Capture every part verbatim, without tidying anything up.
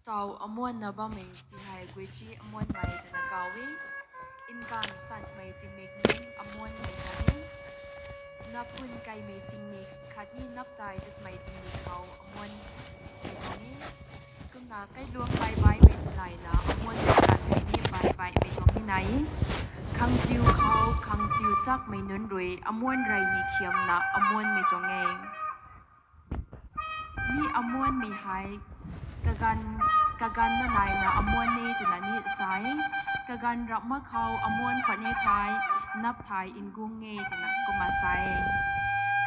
Tau amuanna bammei ti hei Guichi amuanmei twna kaw e. Nganv sanmei tingmik nunc amuanmei tuang e. Naphun kaimei tingmik khatni naptai tatmei tingmik khou amuanmei tuang e. Kumna kailuang baibaimei ti naina amuanmei ganv hei ni baibaimei tuang ni nai e. Khangchiu khou khangchiu chakmei nunc rui amuan rey ni khiamna amuanmei tuang e. Mi amuanmei hei kaganv, kaganvna naina amuan e twna ni sa e. Kaganv rap mak khou amuan khwan e thei, nap thei ngung e twna kumna sa e.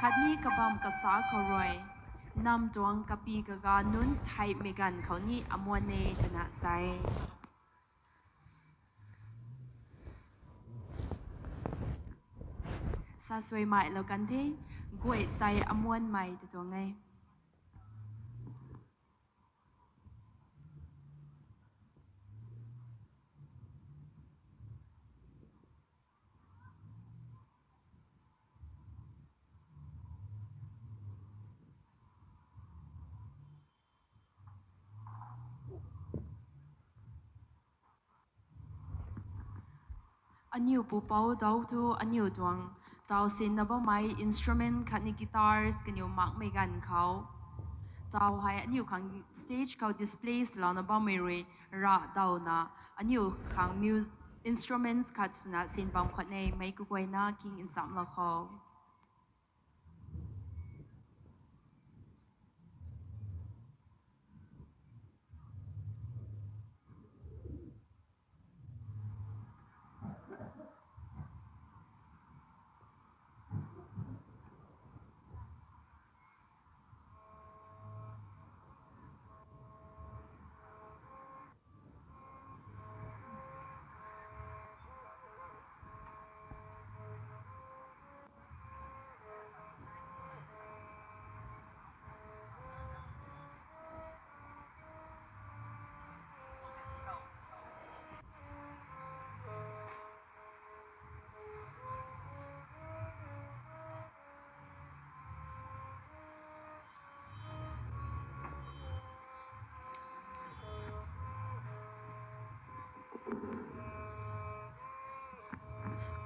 Khatni kabam kasa khou rui, nam tuang kapi kaga nunc theihmei ganv khou ni amuan e twna sa e. Sa suaimei lou kan the, guay sei amuanmei tw tuang e. Aniu pupouc dau thu aniu tuang tau sinna bammei instrument khatni guitars kaniw makmei ganv khou, tau hei aniu khang stage khou display swlouna bammei rui rah dauna aniu khang mus-, instruments khat swna sin bam khwan e, meic kaguayna king nchamlou khou.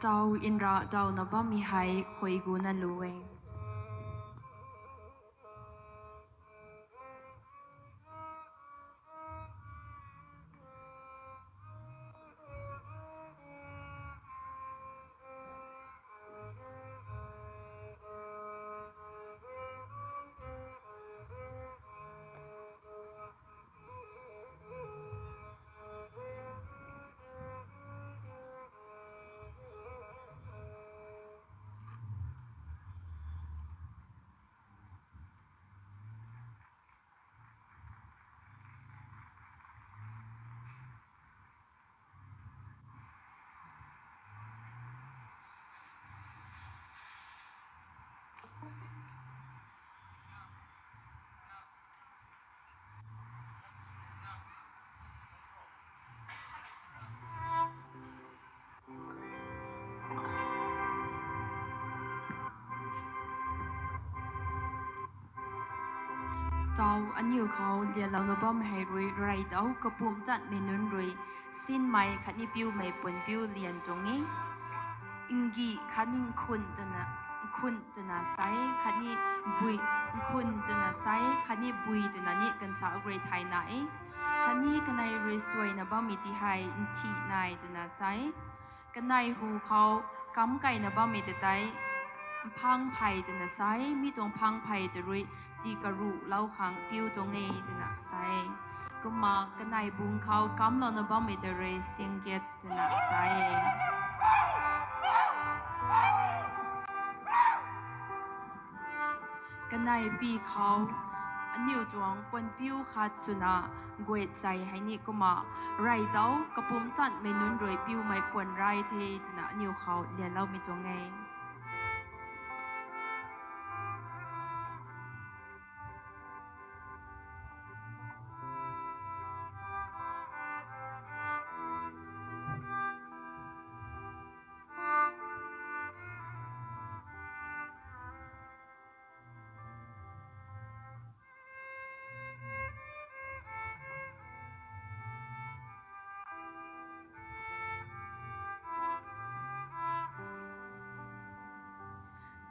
Tau nrah dauna bammei hei khuay guna lu e. Tau aniu khou lianlouna bam hei rui reydau kapumc tatmei nunc rui sinmei khatni piumei puanpiu lian tuang e. Ngih khatni nkhun twna, nkhun twna sa e, khatni bui, nkhun twna sa e, khatni bui twna ni kansa rui thayna e. Khatni kanei rui suaina bammei ti hei nthi nai twna sa e. Kanei hu khou kam kaina bammei ta tei mphang phey twna sa e, mi tuang mphang phey ta rui tii karuhlou khang piu tuang e twna sa e. Kumna kanei bung khou kamlouna bammei ta rui singket twna sa e. Kanei pi khou aniu tuang puanpiu khat swna guet chei hei ni kumna reydau kapumc tatmei nunc rui piumei puan rey the twna aniu khou lianloumei tuang e.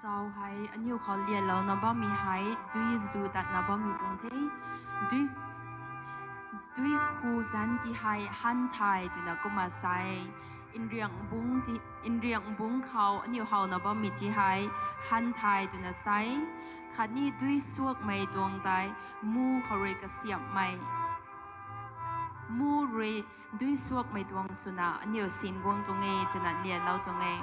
Tau hei aniu khou lianlouna bammei hei dui zu tatna bammei tuang the. Dui, dui khu zanc ti hei hanthai twna kumna sa e. Nriang bung ti, nriang bung khou aniu howna bammei ti hei hanthai twna sa e. Khatni dui suakmei tuang tei mu khou rui kasiamhmei, mu rui dui suakmei tuang swna aniu sin guang tuang e twna lianlou tuang e.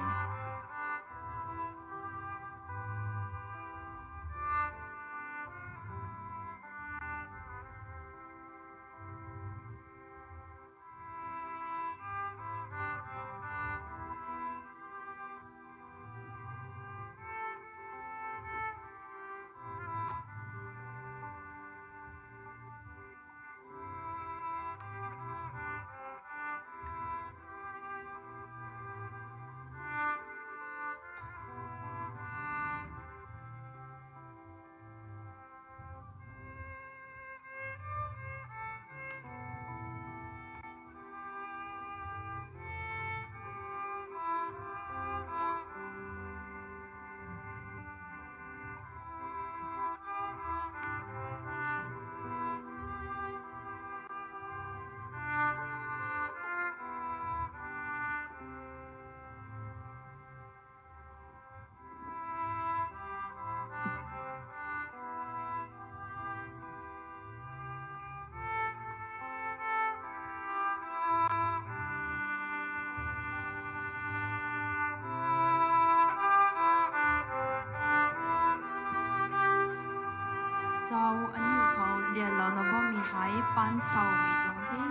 Tau aniu khou lianlouna bammei hei paan sawmei tuang the.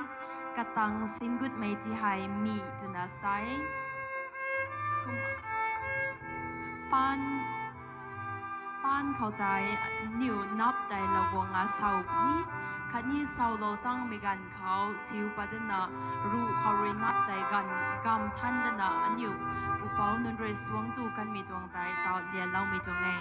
Katang sin gutmei ti hei mi twna sa e. Kum, paan, paan khou tei aniu nap tei lou guang a saw puni. Khatni sawlou tangmei ganv khou siu pat dana ruh khou rui nap tei ganv gam than dana aniu pupouc nunc rui suangc tu kanmei tuang tei tau lianloumei tuang e.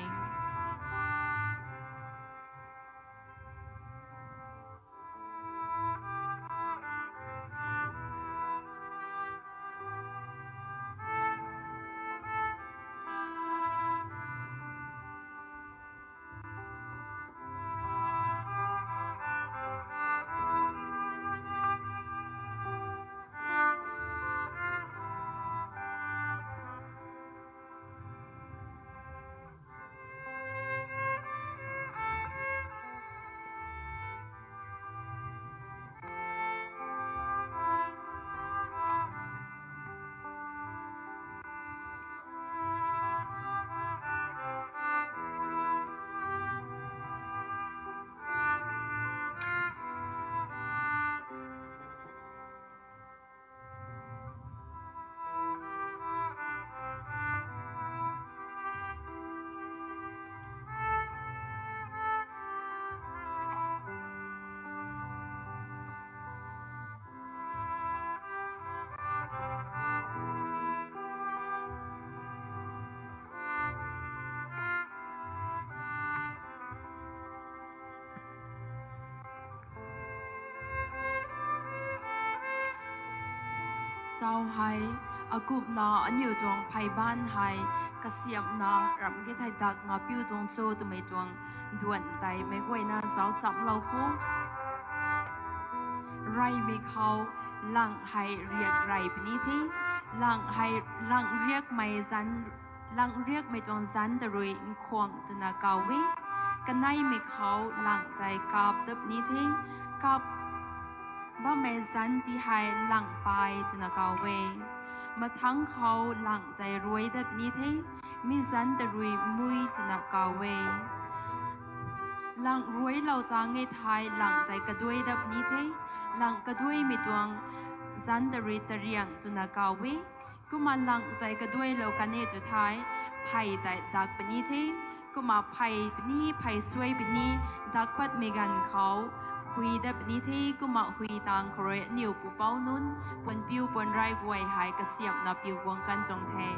Tau hei, akumhna aniu tuang phey baanc hei, kasiamhna ramh ge thei dak nga piu tuang cho twmei tuang duan tei meic guayna zauc chamlou kho. Reymei khou, lang hei riak rey puni the, lang hei, lang riakmei zanc, lang riakmei tuang zanc ta rui nkhwang twna kaw e. Kaneimei khou lang tei kap dat puni the, kap bammei zanc ti hei lang pay twna kaw e. Mathangc khou lang tei ruai dat puni the, mi zanc ta rui mui twna kaw e. Lang ruailou tang e thei lang tei kaduai dat puni the, lang kaduaimei tuang zanc ta rui tariang twna kaw e. Kumna lang tei kaduailou kan e tw thei, phey tei dak puni the. Kumna phey puni, phey suai puni, dak patmei ganv khou, hui dat puni the, kumna hui tang khou rui aniu pupouc nunc, puanpiu puanrey guay hei kasiamhna piu guang kan tuang the.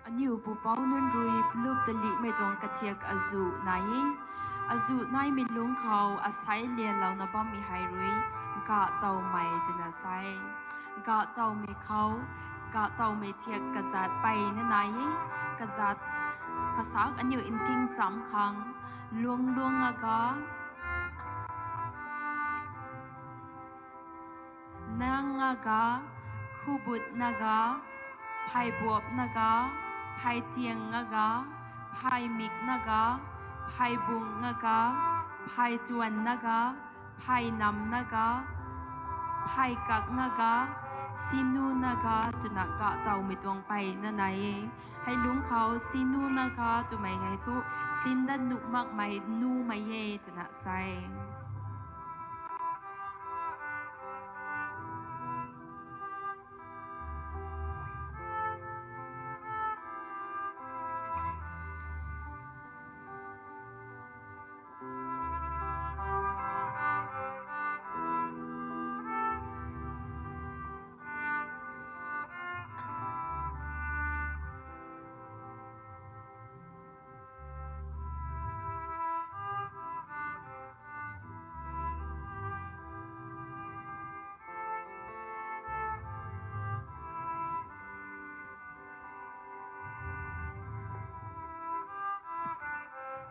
Aniu pupouc nunc rui plup talihmei tuang kathiak azuh nai e. Azuh naimei lungc khou asei lianlouna bammei hei rui gahtowmei twna sa e. Gahtowmei khou, gahtowmei thiak kazat peyna nai e. Kazat, kasak aniu nking cham khang, luang luang aga, nang aga, khubut naga, pheybuap naga, pheytiang naga, pheymik naga, pheybung naga, pheytuan naga, pheynam naga, pheykak naga, sinu naga twna gahtowmei tuang peyna nai e. Hei lungc khou sinu naga twmei hei thu sinda nuh makmei numei e twna sa e.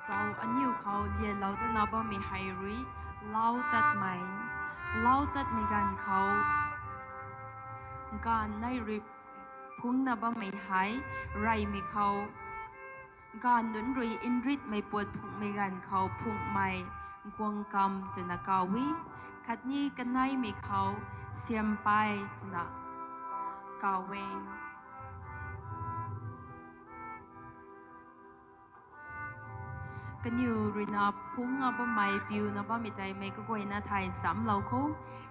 Tau aniu khou lianlou tana bammei hei rui, lau tatmei, lau tatmei ganv khou, gaanv nei rui phungcna bammei hei, reymei khou, gaanv nunc rui nritmei puat phungcmei ganv khou phungcmei, guang kam twna kaw e, khatni kaneimei khou, siampey twna kaw e. Kaniw ruina phungcna bammei, piuna bammei tei mei kaguayna thay nchamlou khou,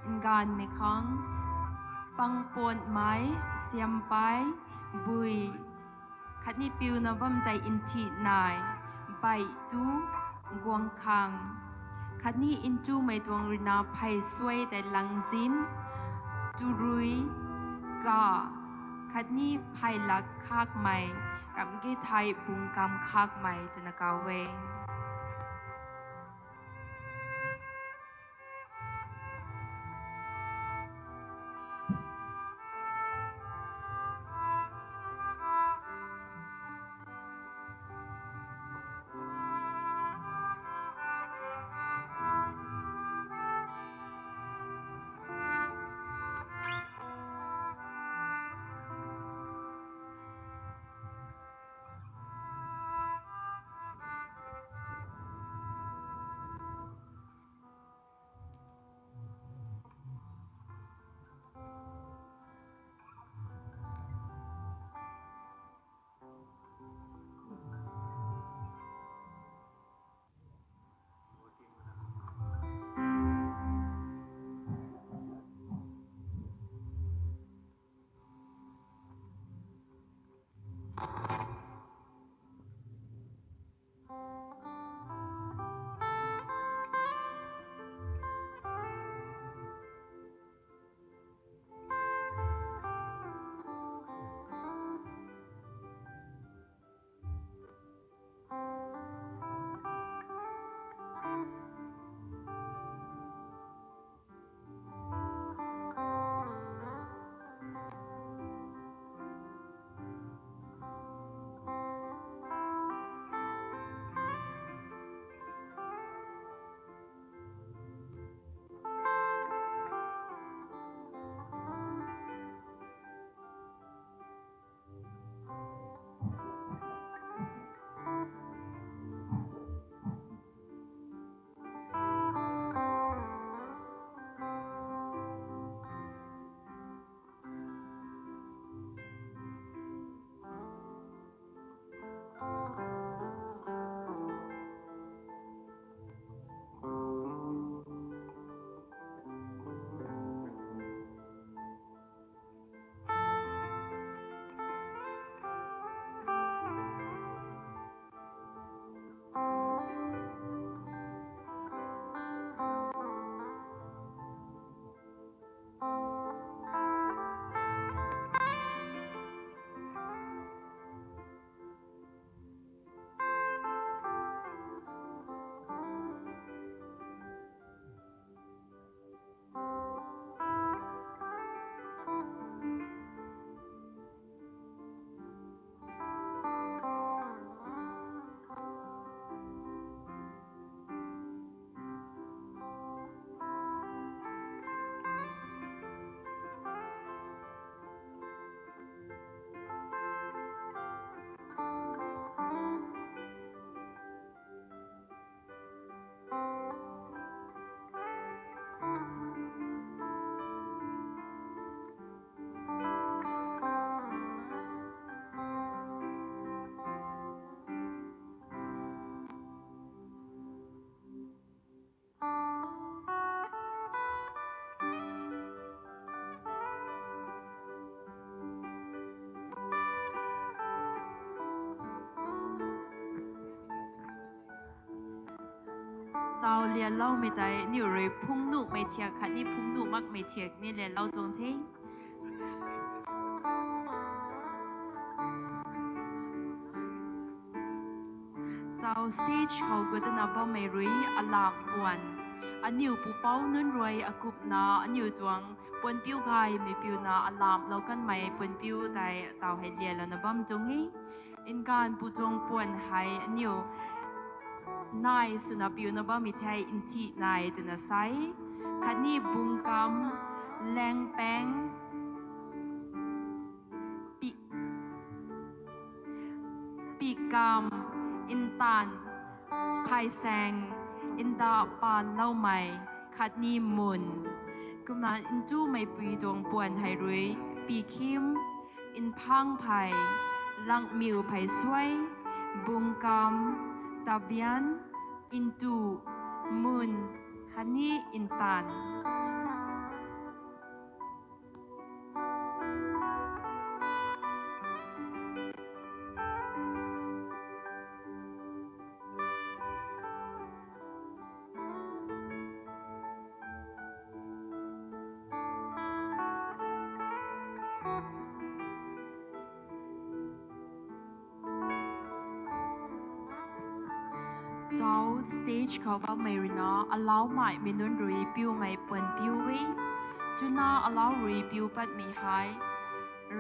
nganvmei khang, pangpatmei, siampey, bui, khatni piuna bam tei nthi nai, beih tu, guang khang, khatni ntumei tuang ruina phey suai tei langzin, turui, ga, khatni phey lak khakmei, ramh ge thei bungkam khakmei twna kaw e. Taw lianloumei tei aniu rui phungnuhmei thiak khatni phungnuh makmei thiak ni lianlou tuang the. Taw stage khou gut na bammei rui alam puan. Aniu pupouc nunc rui akupna aniu tuang puanpiu gaymei piuna alamlou kanmei puanpiu tei taw hei lianlouna bam tuang e. Nganv pu tuang puan hei aniu nai swna piuna bammei thei nthih nai twna sa e. Khatni bungkam, langpang, pi- pikam, ntan, phaysaeng, nda panloumei, khatni mun. Kumna ntumeipui tuang puan hei rui, pikhim, nphangphey, langmiu phey suai, bungkam, tabian, ntu, mun, khatni ntan. Taw stage khou bammei ruina alaumeimei nunc rui piumei puan piu e. Twna alau rui piu patmei hei,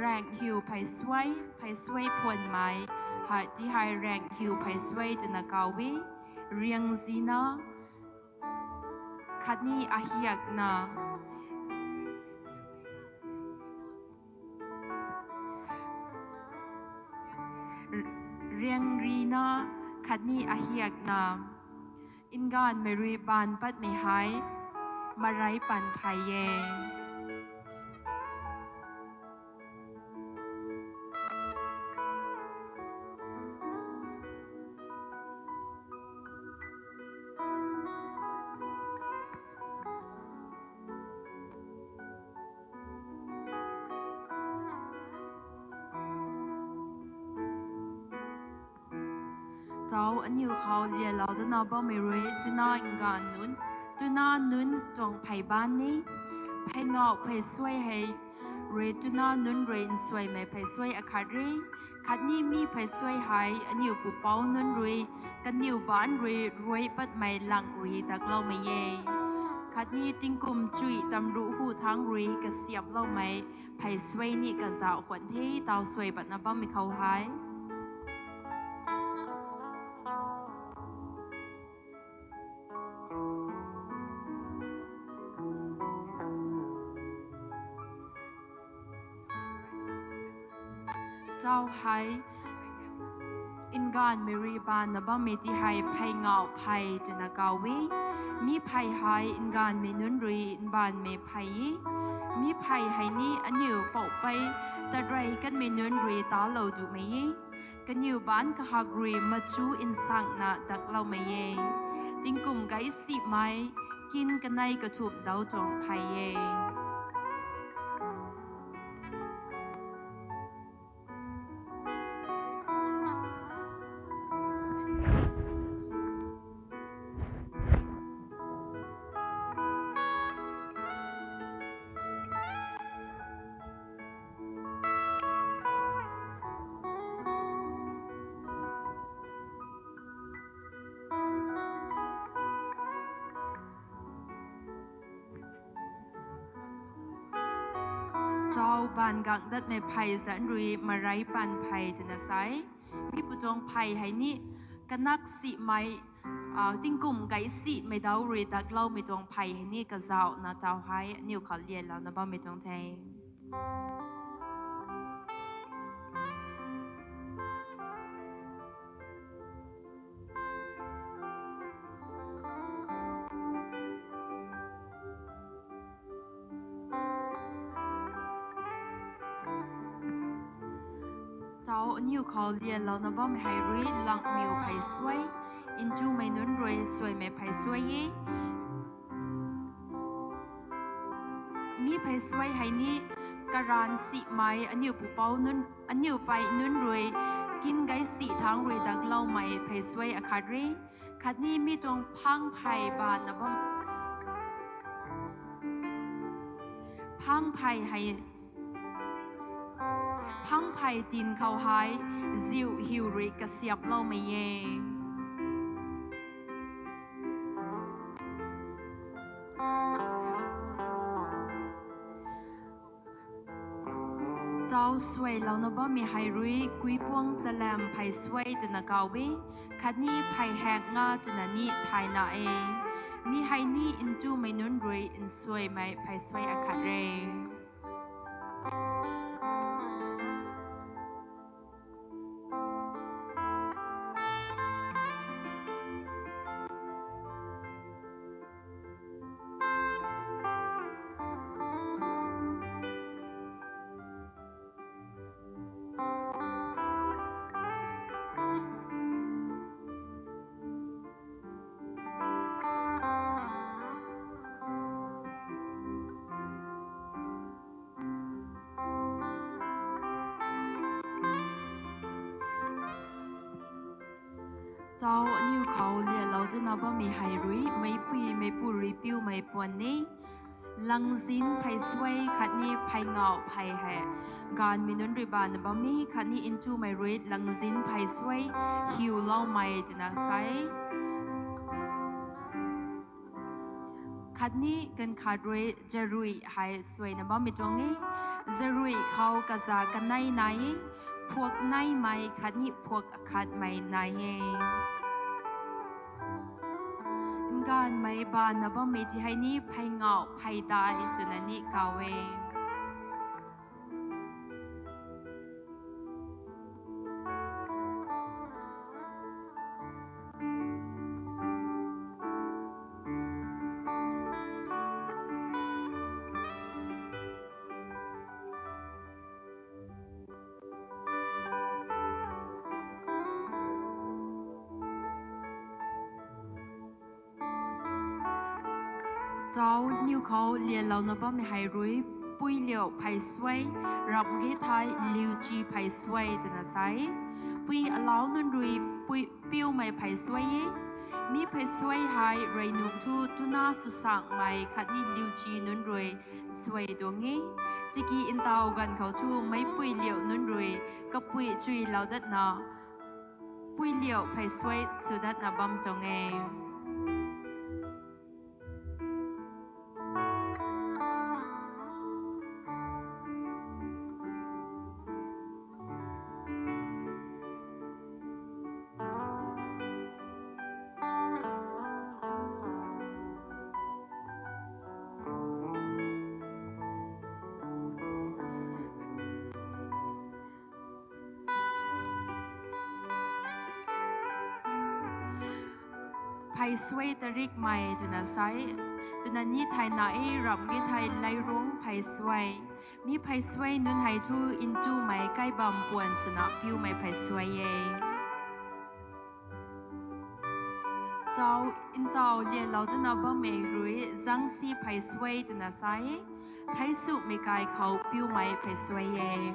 raenghiu phey suai, phey suai phuanmei, hei ti hei raenghiu phey suai twna kaw e. Riangzina, khatni ahiakna, riangrina, khatni ahiakna. Nganvmei rui baanv patmei hei, marei pan phey e. Taw aniu khou lianlou dana bammei rui, twna nganv nunc, twna nunc tuang phey baanc ni, phey ngauh phey suai hei rui, twna nunc rui nsuaimei phey suai akhat re, khatni mi phey suai hei aniu pupouc nunc rui, kaniw baanc rui ruai patmei lang rui dakloumei e. Khatni tingkum chuih tamruh hu thangc rui kasiamhloumei phey suai ni kazauh khwan the, taw suai patna bammei khou hei. Taw hei, nganvmei rui baanna bammei ti hei phey ngauh phey twna kaw e. Mi phey hei nganvmei nunc rui nbaanvmei phey e. Mi phey hei ni aniu poupei tatrey kanmei nunc rui talou dumei e. Kaniw baanc kahak rui machu nsangna dakloumei e. Tingkum gaysimei, kin kanei kathumh dau tuang phey e. Taw baanv gang datmei phey zanc rui marei pan phey twna sa e. Mi pu tuang phey hei ni kanaksimei, tingkum gaysimei dau rui dakloumei tuang phey hei ni kazauhna taw hei aniu khou lianlouna bammei tuang the. Taw aniu khou lianlouna bammei hei rui langmiu phey suai, ntumei nunc rui suaimei phey suai e. Mi phey suai hei ni karanv simei aniu pupouc nunc, aniu pei nunc rui kin gay si thangc rui dakloumei phey suai akhat re. Khatni mi tuang phang phey bana bam, phang phey hei, phang phey tin khou hei ziu hiu rui kasiaploumei e. Tau suailouna bammei hei rui kuipuang talam phey suai twna kaw e, khatni phey hak nga twna ni thayna e. Mi hei ni ntumei nunc rui nsuaimei phey suai akhat re. Tau aniu khou lialou dana bammei hei rui meicpui meicpu rui piumei puan ni. Langzin phey suai khatni phey ngauh phey hei gaanvmei nunc rui bana bam e, khatni ntumei rui langzin phey suai hiuloumei twna sa e. Khatni kan khat rui jarui hei suaina bammei tuang e. Jarui khou kaza kanei nai e, phuak neimei khatni phuak akhatmei nai e. Gaanvmei bana bammei ti hei ni phey ngauh phey dai twna ni kaw e. Tau aniu khou lialouna bammei hei rui, puiliu phey suai, ramh ge thei liuchi phey suai twna sa e. Pui alau nunc rui pui piumei phey suai e. Mi phey suai hei rui nunc thu tuna swsakmei khatni liuchi nunc rui suai tuang e. Tiki ntau ganv khou thu meic puiliu nunc rui kapui chuilou datna, puiliu phey suai sw datna bam tuang e. Phey suai tarikmei twna sa e, twna ni thayna e. Ramh ge thei leirung phey suai. Mi phey suai nunc hei thu ntumei kaibam puan swna piumei phey suai e. Tau, ntau lialou dana bammei rui zangsi phey suai twna sa e. Theisumei kai khou piumei phey suai e.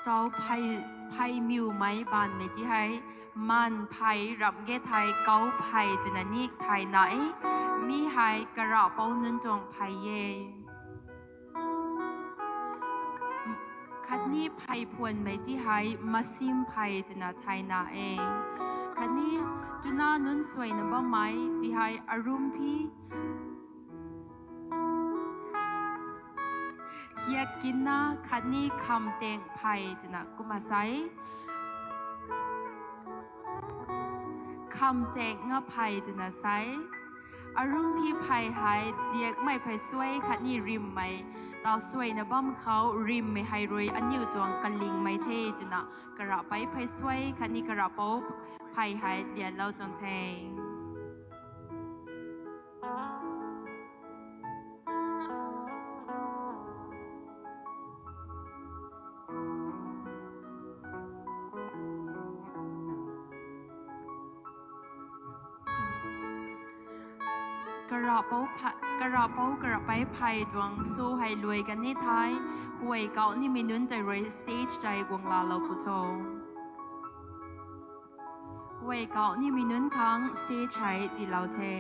Tau phey, phey miwmei baanvmei ti hei, maan phey, ramh ge thei kau phey twna ni thayna e. Mi hei karapou nunc tuang phey e. Khatni phey phuanmei ti hei masim phey twna thayna e. Khatni twna nunc suaina bammei ti hei arumphi, hiak kinna khatni khamteng phey twna kumna sa e. Kham tak nga phey twna sa e. Arung phi phey hei diakmei phey suai khatni rimmei taw suaina bam khou rimmei hei rui aniu tuang kalingmei the twna karahpei phey suai khatni karahpou phey hei lianlou tuang the. Karahpou pha-, karahpou karahpei phey tuang show hei luai kan ni thei, huay kauh nimei nunc tei rui stage tei guang laalou pw tho. Huay kauh nimei nunc khang stage hei tiilou the.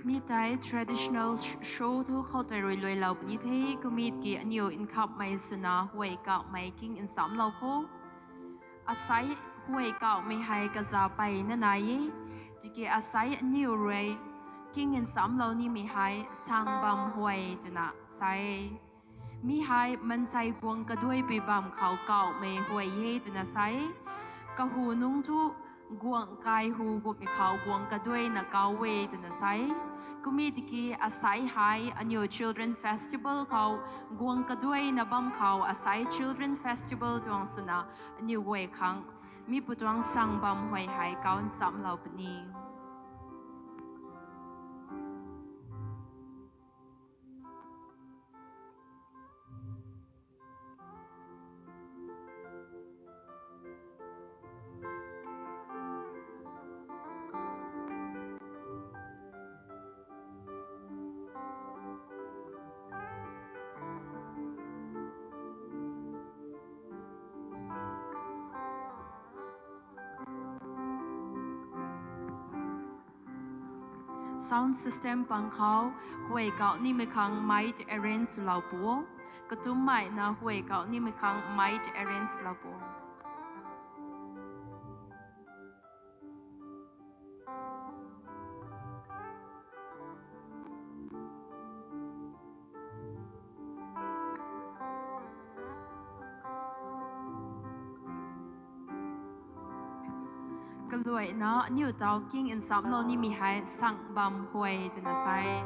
Mi tei traditional sh-, show thu khou tei rui luailou puni the, kumit ki aniu nkhapmei swna huay kauhmei king nchamlou kho. Asei huay kauhmei hei kaza peyna nai e, tiki asei aniw rui king nchamlou nimei hei sang bam huay twna sa e. Mi hei mansei guang kaduaipui bam khou kauhmei huay e twna sa e. Kahu nungc thu guang kai hu gutmei khou guang kaduaina kau e twna sa e. Kum e tiki asai hei aniu Children Festival khou guang kaduaina bam khou asai Children Festival tuang swna aniu guay khang mi pu tuang sang bam huay hei kau nchamlou puni. Sound system pang khou huay kau nimei khang mic arrange lou pu o. Katummeina huay kau nimei khang mic arrange lou pu o. Kaluaina aniu tau king nchamlou nimei hei sang bam huay twna sa e.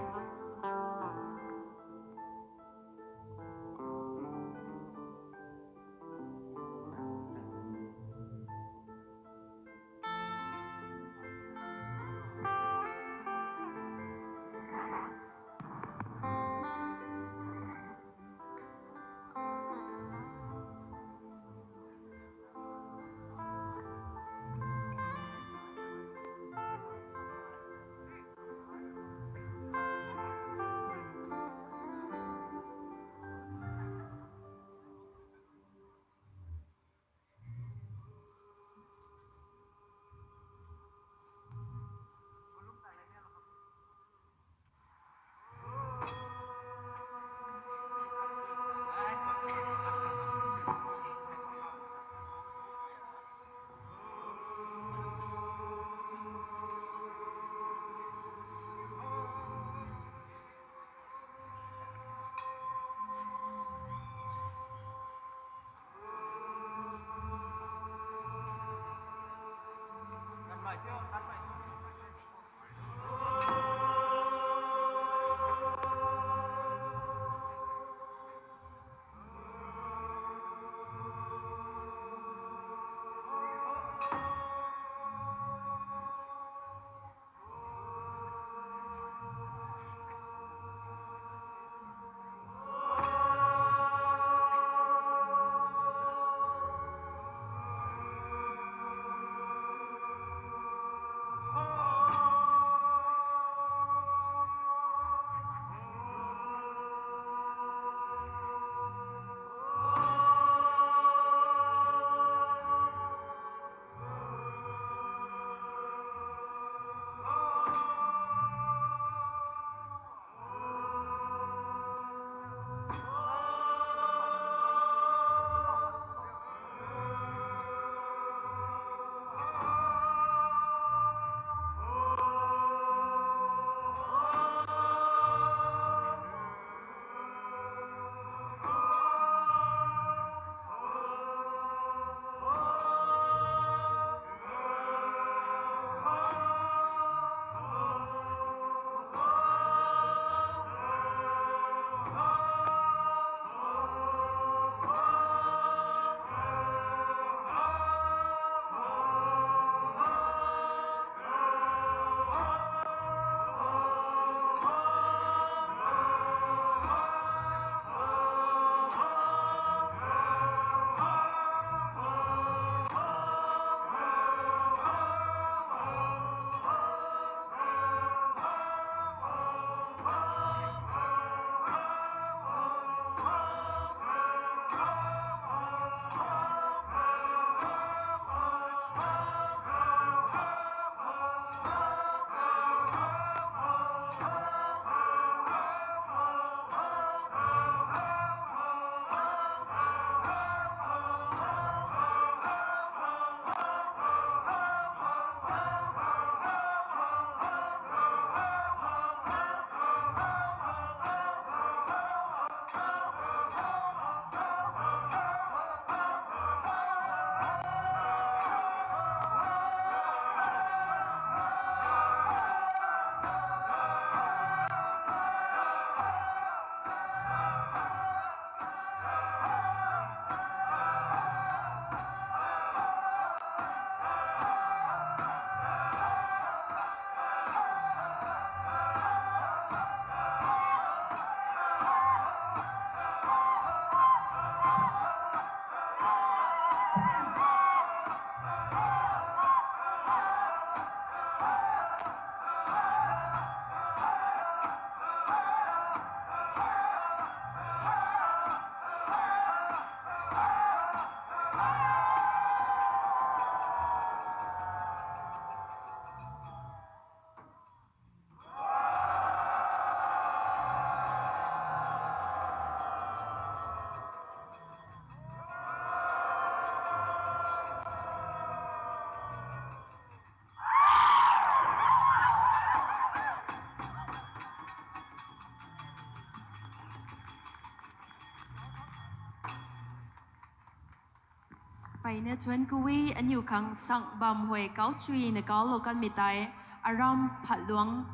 Ina thuan kawi aniu khang sang bam huay kau chuina kaulou kanmei tei, Aram Phatluang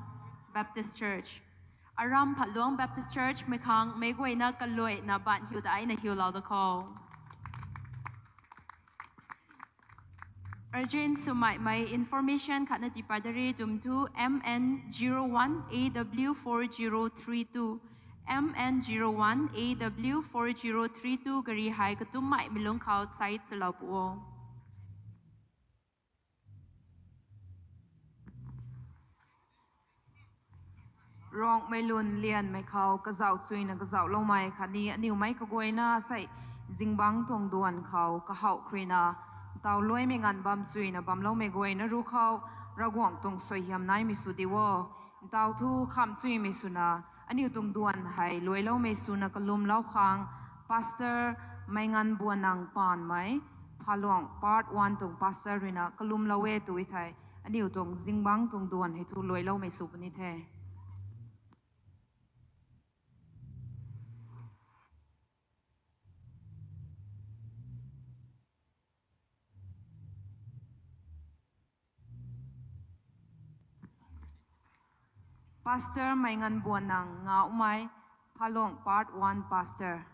Baptist Church. Aram Phatluang Baptist Church mei khang meic guayna kaluaina ban hiu daina hiulou da khou. Urgent swmei mei information khatna tii pat da re twmei thu M N zero one A W four zero three two, M N zero one A W four zero three two gari hei katummeimei lungc khou side swlou pu o. Ruangmei lun lianmei khou kazauh chuina kazauhloumei khatni aniu meic kaguayna sei zingbangc tuang duan khou kahouh khrina, ntaw luaimei nganv bam chuina bamloumei guayna ruc khou Ravguangc tuang suaihiam naimei sw di o. Ntaw thu khamh chuimei swna aniu tuang duan hei luailoumei swna kalumlou khang Pastor Meinganbuannang Paanmei, Phaluang Part one tuang Pastor ruina kalumlou e tw thei, aniu tuang zingbangc tuang duan hei thu luailoumei sw puni the. Pastor Meinganbuannang Ngaumei, Phaluang Part one Pastor.